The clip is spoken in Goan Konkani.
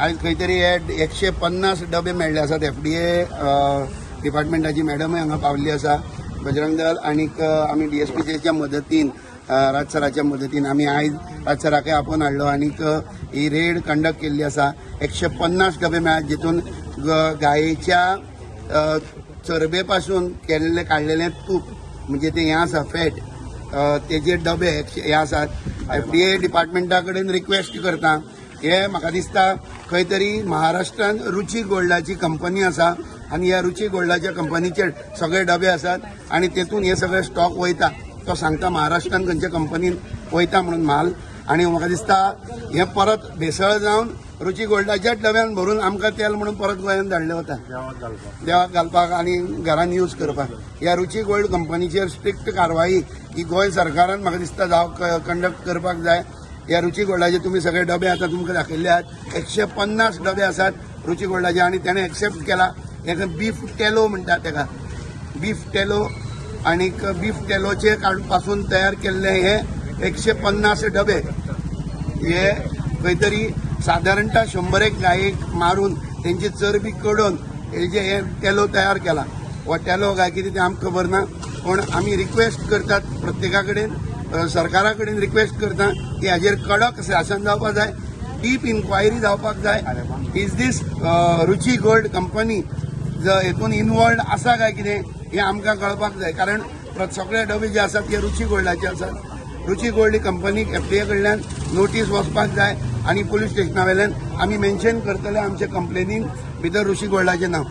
आयज खंय तरी हे 150 डबे मेळ्ळे आसात. एफडीए डिपार्टमेंटाची मॅडमय हांगा पावल्ली आसा. बजरंग दल आनीक आमी डीएसपीच्या मदतीन, राज सराच्या मदतीन आमी आयज राज सराकय आपोवन हाडलो आनीक ही रेड कंडक्ट केल्ली आसा. 150 डबे मेळ्ळ्यात, जितून गायेच्या चरबे पासून केल्ले काडलेलें तूप, म्हणजे ते हें आसा फॅट, तेजे डबे हे आसात. एफडीए डिपार्टमेंटा कडेन रिक्वेस्ट करता, हे म्हाका दिसता खंय तरी महाराष्ट्रान रुची गोल्डाची कंपनी आसा आनी ह्या रुची गोल्डाच्या कंपनीचे सगळे डबे आसात आनी तेतून हे सगळे स्टॉक वयता. तो सांगता महाराष्ट्रान खंयच्या कंपनीन वयता म्हणून माल आनी म्हाका दिसता हे परत भेसळ जावन रुची गोल्डाच्याच डब्यान भरून आमकां तेल म्हणून परत गोंयांत धाडले वता, देवाक घालपाक आनी घरान यूज करपाक. ह्या रुची गोल्ड कंपनीचेर स्ट्रिक्ट कारवाई ही गोंय सरकारान म्हाका दिसता जाव कंडक्ट करपाक जाय. ह्या रुची गोल्डाचे तुमी सगळे डबे आतां तुमकां दाखयल्ले आहात. 150 डबे आसात रुची गोल्डाचे आनी तेणें एक्सेप्ट केला. हेका बीफ टेलो म्हणटात, तेका बीफ टेलो आनीक बीफ टेलोचे पासून तयार केल्ले हे 150 डबे. हे खंय तरी सादारणतः 100 एक गायेक मारून तेंची चरबी कडोवन हेजे हे टेलो तयार केला. हो टेलो काय कितें तें आमकां खबर ना, पूण आमी रिक्वेस्ट करतात प्रत्येका कडेन, सरकारा कडेन रिक्वेस्ट करता की हाजेर कडक शासन जावपाक जाय, डीप इन्क्वायरी जावपाक जाय. Is this Ruchi Gold company हेतून इनवॉल्ड आसा काय कितें हें आमकां कळपाक जाय, कारण सगळे डबे जे आसात ते रुची गोल्डाचे आसात. रुची गोल्ड ही कंपनीक एफडीए कडल्यान नोटीस वचपाक जाय आनी पुलीस स्टेशना वेल्यान आमी मेन्शन करतले आमचे कंप्लेनीन भितर रुची गोल्डाचें नांव.